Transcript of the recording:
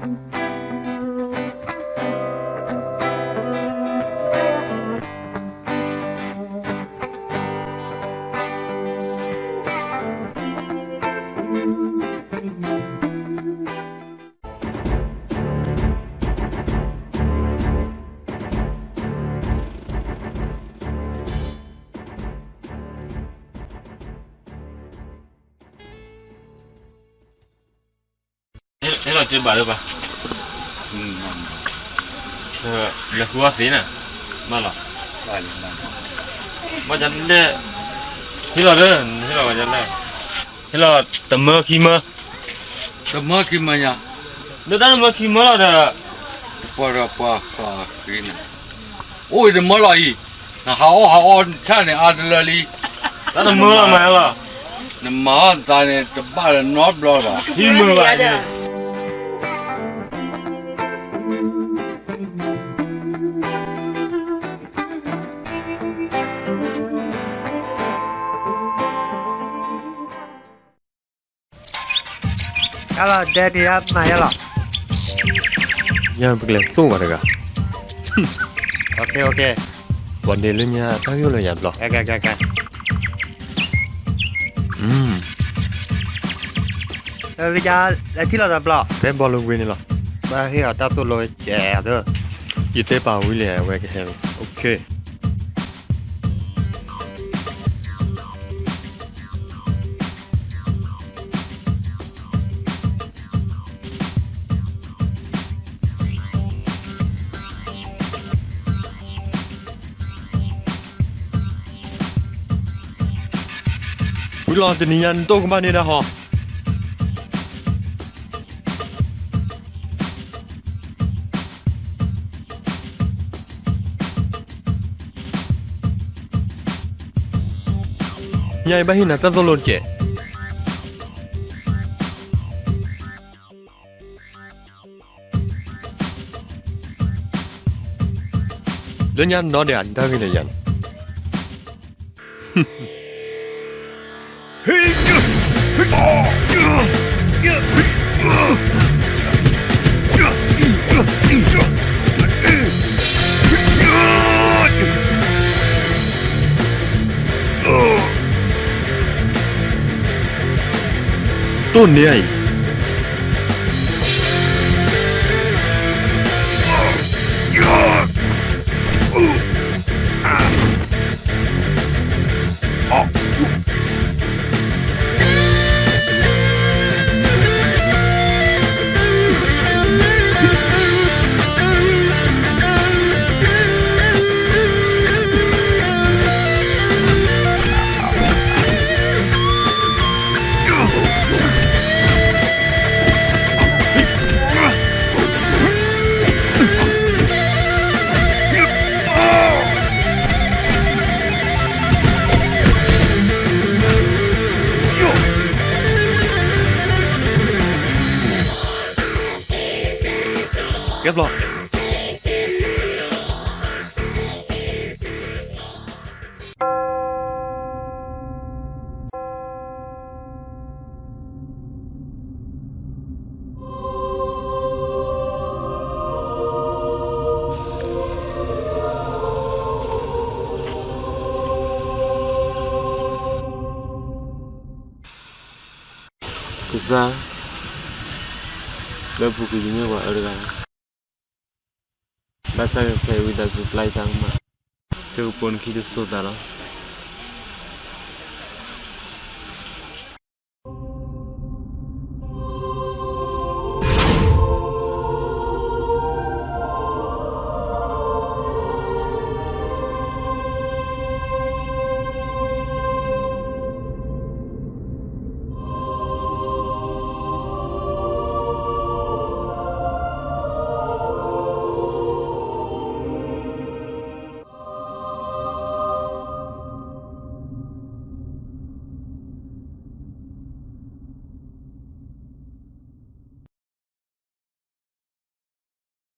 ဟဲလီၤ က့ၤဘၣ်လၢၤဘၣ်, လဲၤဃုအီၣ်သ့နၤ, မၢလီၤ, ဘၣ်လဲၣ်, ဟ့ၣ်လီၤလၢ, ဟ့ၣ်လီၤဝဲဒ်လဲၣ်, ဟ့ၣ်လီၤတမၢခံမၢ, တမၢခံမၢညါ, လၢတၢ်တမၢခံမၢလီၤဒီး, ပှၤဒီးပှၤဃးဃ့နၤ, အိၣ်အံၤတမၢလီၤအံၤ, နဟးအီၣ်ဟးအီဆၣ်န့ၣ် အါတလၢလံ, တၢ်တမၢလီၤမးလီၤ, နမၤအီၣ်နသးန့ၣ် တဘၣ်လၢနီတဘျီဘၣ်, ဟံးမုာ်ဘၣ်န့ၣ် တၢ်လီၤဒဲန့ၣ် မၤယါလီၤ, ညၣ်ပကလဲၤသိၣ်ဘၣ်တဂၤ, ပှၤဒဲလၢညါတၢ်ဂ့ၢ်အိၣ်လၢယၤဘျီ, ကဲ လဲၤထံၣ်လီၤဒီးဘျီ, ဖဲဘီလူၤကွံန့ၣ်လီၤ, ဘၣ်ဟ့ၣ်အီၤတၢ်သိၣ်လိကဲးဒီး, ယတဲပာ်ဝံၤလဲၣ် အဝဲကဟဲဝံၤ, ဝံၤလီၤ တနံၤညါနတိၢ်ကမၣ်န့ၢ်ဒၣ်ဟီ, ညါအံၤဘၣ်ဟ့ၣ်နၤတၢ်သိၣ်လိတကဲး, လၢညါနီၢ်ဒဲး နတၢ်ဂ့ၢ်လၢယၤန့ၣ် တိၢ်န့ၢ်အံၤ ကဲဘျီ ကစၢ်, လၢပူၤကွံာ်ယမ့ၢ်ပှၤအၢတဂၤလီၤ. ဘၣ်ဆၣ်ကဖဲအံၤဝံသးစူၤပျၢ်ယတၢ်ကမၣ်, သုကပိာ်နခံတစိၤသးလီၤ.